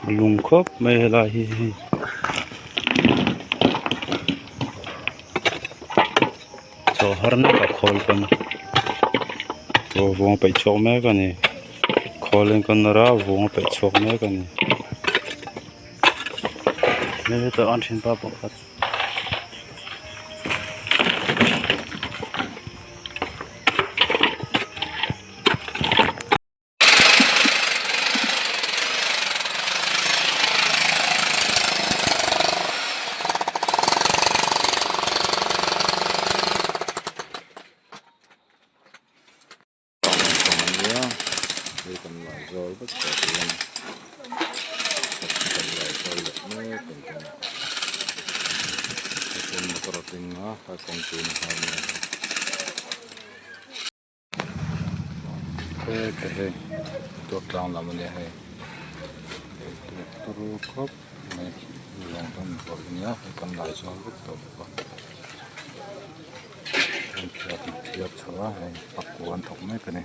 Lung khawp mai helai hi hei chaw har mek a khawl pawn aw vung a peih chhuak mek a ni khawl in ka nawr a vung a peih chhuak mek a ni hetah an thianpa pakhat. He hei motor tlang lam ania hei eitur turu khawp mai lawng te an vawrh ania hei kan lai zawl vek tawh bawk a an phiat an phiat chho a hei pakua an thawk mek ani.